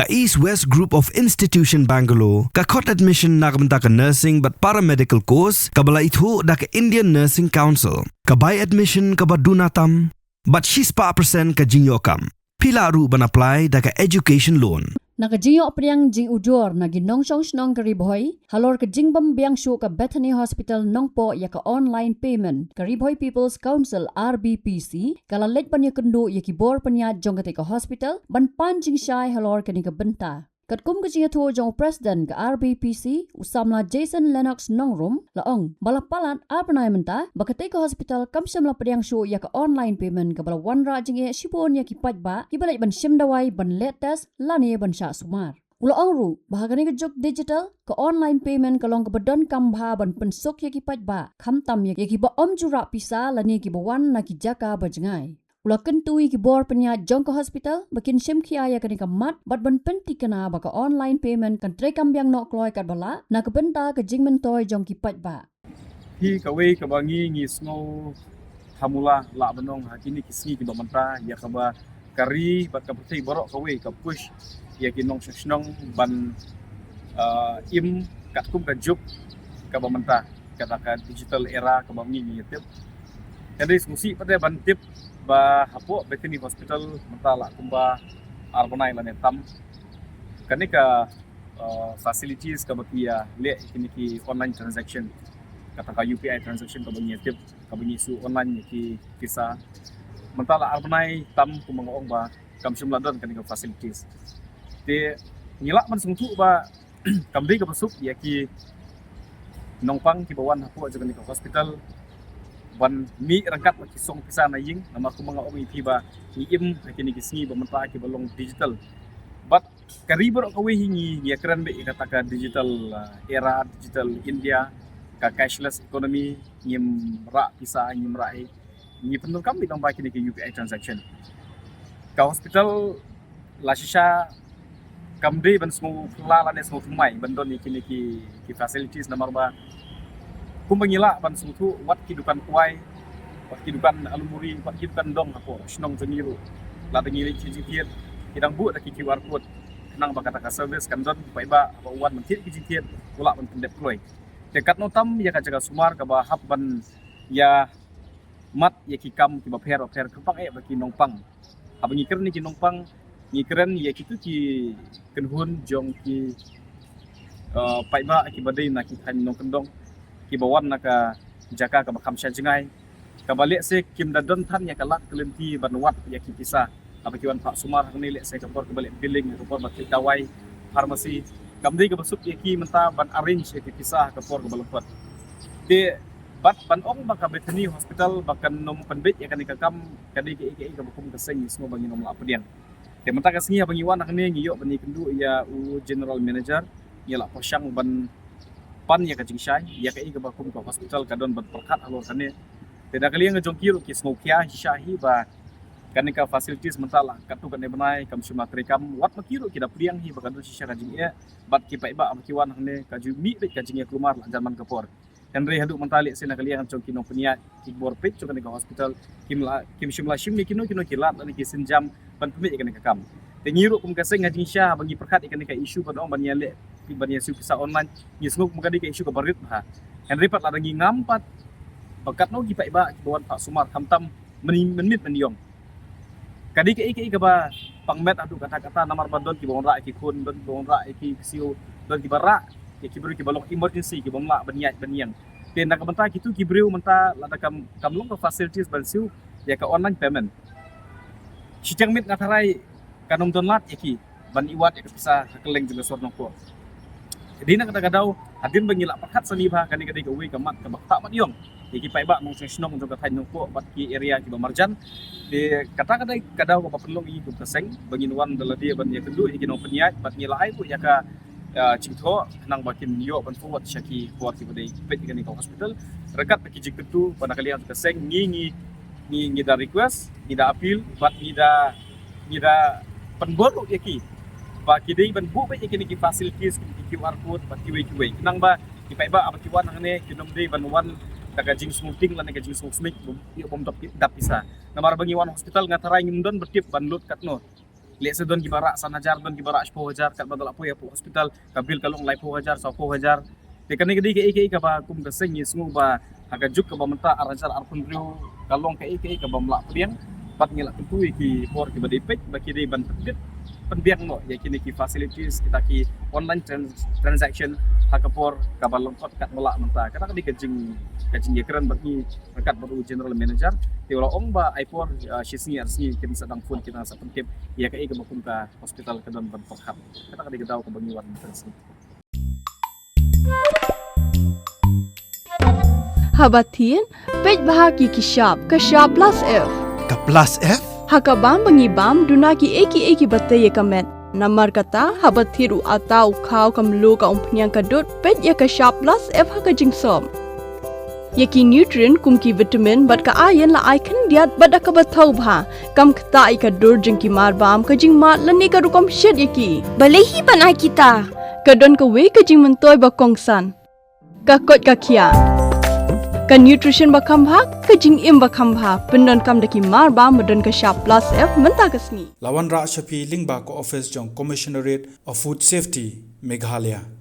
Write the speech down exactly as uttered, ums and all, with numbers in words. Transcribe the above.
Ka East West Group of Institution Bangalore ka khot admission na ka bynta ka nursing bad paramedical course kaba la ithuh da ka Indian Nursing Council. Ka bai admission kaba duna tam bad shispah percent ka jingïoh kam. Phi lah ruh ban apply da ka education loan. Na ka jingïoh pdiang jingujor na ki nongshong shnong ka Ri Bhoi halor ka jingbym biang shuh ka Bethany Hospital Nongpoh ïa ka online payment, ka Ri Bhoi People's Council, R B P C, ka la leit ban ïakynduh ïa ki bor pynïaid jong katei ka hospital ban pan jingshai halor kane ka bynta. Katkum ka jingïathuh jong u President ka R B P C, u samla Jason Lennox Nongrum, la ong ba la palat ar bnai mynta ba katei ka hospital kam shym la pdiang shuh ïa ka online payment kaba la wanrah jingeh shibun ïa ki paidbah kiba leit ban shim dawai, ban leh test lane ban shah sumar. U la ong ruh ba ha kane ka juk digital, ka online payment ka long kaba donkam bha ban pynsuk ïa ki paidbah, khamtam ïa kiba ym ju rah pisa lane kiba wan na ki jaka ba jngai. U la kyntu ïa ki bor pynïaid jong ka hospital ba kin shim khia ïa kane ka mat bad ban pynthikna ba ka online payment kan treikam biang noh kloi katba lah na ka bynta ka jingmyntoi jong ki paidbah. Hi kawei kaba ngi ngi sngew ha mula lah ban ong ha kine ki sngi kiba mynta, ïa kaba ka ri bad ka pyrthei baroh kawei ka push ïa ki nongshong shnong ban, ah, im katkum ka juk kaba mynta, kata ka digital era kaba ngi ngi tip. Hynrei sngewsih pat de ban tip ba hapoh Bethany Hospital mynta lah kumba ar bnai lane tam kane ka, uh, facilities kaba ki ïa leh kine ki online transaction, kata ka U P I transaction kaba ngi tip, kaba ngi issue online ïa ki pisa. Mynta lah ar bnai tam kumba nga ong ba kam shym la don kane ka facilities. Te ngi lah ban sngewthuh ba kam dei kaba suk ïa ki nongpang kiba wan hapoh jong kane ka hospital ban mih ryngkat bad ki song pisa na ïing, namar kumba nga ong ïa phi ba ngi im ha kine ki sngi ba mynta kiba long digital. Bad ka ri baroh kawei hi ngi, ngi ïakren beit ïa kata ka digital, uh, era, digital India, ka cashless economy, ngim rah pisa, ngim rah ei. Ngi pyndonkam beit tang ba kine ki U P I transaction. Ka hospital la shisha kam dei ban sngewphylla lane sngewthymmai ban don ïa kine ki, ki facilities, namar ba kumba ngi lah ban sngewthuh, wat ki dukan kwai, wat ki dukan alumuri, wat ki dukan dong hapoh shnong jong ngi ruh, lada ngi leit sha jingthied, ki dang buh da ki Q R code khnang ba kata ka service kan don, paidbah ba u wan ban thied ki jingthied u lah ban pyndep kloi. Te katno tam ïa ka jaka sumar kaba hap ban ïa mat ïa ki kam kiba pher bapher, kyrpang eh ba ki nongpang. Haba ngi kren ïa ki nongpang, ngi kren ïa kitu ki kynhun jong ki, uh, paidbah kiba dei na ki thaiñ nongkyndong, kiba wan na ka jaka kaba kham sha jngai, kaba lehse kim da don than ïa ka lad ka lynti ban wad ïa ki pisa. Haba ki wan phah sumar hangne, lehse ka por kaba leh billing, ka por ba thied dawai, pharmacy, kam dei kaba suk ïa ki mynta ban arrange ïa ki pisa ha ka por kaba lyngkot. Te bad ban ong ba ka Bethany Hospital ba kan nym pynbeit ïa kane ka kam, ka dei kaei kaei kaba kum ka seng ngi sngew ba ngin nym lah pdiang. Te mynta ka sngi haba ngi wan hangne ngi ïoh ban ïakynduh ïa u General Manager, ngi la pyrshang ban pan ïa ka jingshai ïa kaei kaba kum ka hospital ka don ban pyrkhat halor kane. Te na ka liang ka jong ki ruh ki sngewkhia shisha hi ba kane ka facilities mynta la katto katne bnai kam shym la treikam, wat ma ki ruh ki da pdiang hi ba ka don shisha ka jingeh, bad ki paidbah ba ki wan hangne ka ju mih beit ka jingeh kulmar la jan man ka por. Hynrei haduh mynta lehse na ka liang jong ki nongpynïaid, ki bor peit jong kane ka hospital, kim la, kim shym la shim ne kino kino ki lad lane ki sienjam ban pynbeit ïa kane ka kam. Te ngi ruh kum ka seng ha jingshisha ba ngi pyrkhat ïa kane ka issue ban ong ban ïaleh, ban ïa siew pisa online, ngi sngew kum ka dei ka issue kaba rit bha. Hynrei pat lada ngi ngam pat ba katno ki paidbah kiba wan phah sumar, khamtam mynmiet mynïong. Ka dei kaei kaei kaba pang met haduh katta katta, namar ba don kiba wanrah ïa ki khun, don kiba wanrah ïa ki ksiew, don kiba rah ïa ki briew kiba long emergency, kiba ym lah ban ïaid ban ïeng. Te na ka bynta kitu ki briew mynta lada kam, kam long ka facilities ban siew ïa ka online payment, shiteng miet nga tharai kan ym don lad ïa ki ban ïoh wad ïa ka pisa ha kylleng jong ka sor Nongpoh. Te dei na kata ka daw, hadien ba ngi la pyrkhat sani bha, kane ka dei kawei ka mat kaba ktah mat ïong ïa ki paidbah nongshong shnong jong ka thaiñ Nongpoh bad ki area kiba marjan. Te kata ka dei ka daw kaba pynlong ïa ngi kum ka seng ba ngin wan da lade ban ïakynduh ïa ki nongpynïaid bad ngi la ai buh ïa ka, ah, jingthoh khnang ba kin ïoh ban forward sha ki bor kiba dei peit ïa kane ka hospital. Ryngkat bad ki jingkyntu ba na ka liang jong ka seng ngi, ngi, ngi, ngi da request, ngi da appeal bad ngi da, ngi da pynbor ruh ïa ki ba ki dei ban buh beit ïa kine ki facilities, ki Q R code bad kiwei kiwei, khnang ba ki paidbah ba ki wan hangne kin ym dei ban wan da ka jingsngewting lane ka jingsngewsmit, bym, ïa bym dap, dap pisa. Namar ba ngi wan hospital nga tharai ngim don ba tip ban lut katno. Lehse don kiba rah san hajar, don kiba rah shiphew hajar, katba da la poi hapoh hospital ka bill ka long laiphew hajar, sawphew hajar. Te kane ka dei kaei kaei kaba kum ka seng ngi sngew ba ha ka juk kaba mynta ar hajar arphew hynriew ka long kaei kaei kaba ym lah pdiang. Bad ngi la kyntu ïa ki por kiba dei peit ba ki dei ban pyndit pynbiang noh ïa kine ki facilities, kita ki online trans- transaction ha ka por kaba lyngkot katba lah mynta. Kata ka dei ka jing ka jingïakren bad ngi ryngkat bad u general manager. Te u la ong ba ai por, ah, shi sngi ar sngi kin sa dang phone, kin sa pyntip ïa kaei kaba kum ka hospital ka don ban pyrkhat. Kata ka dei ka daw kaba ngi wan mynta ka sngi. Haba thied, peit bha ha ki ki shap, ka shap plus F. Ka plus F? Ha ka bam ba ngi bam, duna kiei kiei kiba tei ïa ka met. Namar kata, haba thied u atta, u khaw, ka mluh, ka umphniang, ka dud, peit ïa ka shap plus F ha ka jingsop. Ïa ki nutrient kum ki vitamin bad ka iron la ai khyndiat bad da kaba thaw bha. Kam ktah ïa ka dur jong ki mar bam, ka jingmad lane ka rukom shet ïa ki. Balei hi ban ai kita? Ka don kawei ka jingmyntoi ba kongsan. Ka koit ka khiah. Ka nutrition ba kham bha, ka jingim ba kham bha. Pyndonkam da ki mar bam ba don ka shap plus F mynta ka sngi. La wanrah sha phi lyngba ka office jong Commissionerate of Food Safety, Meghalaya.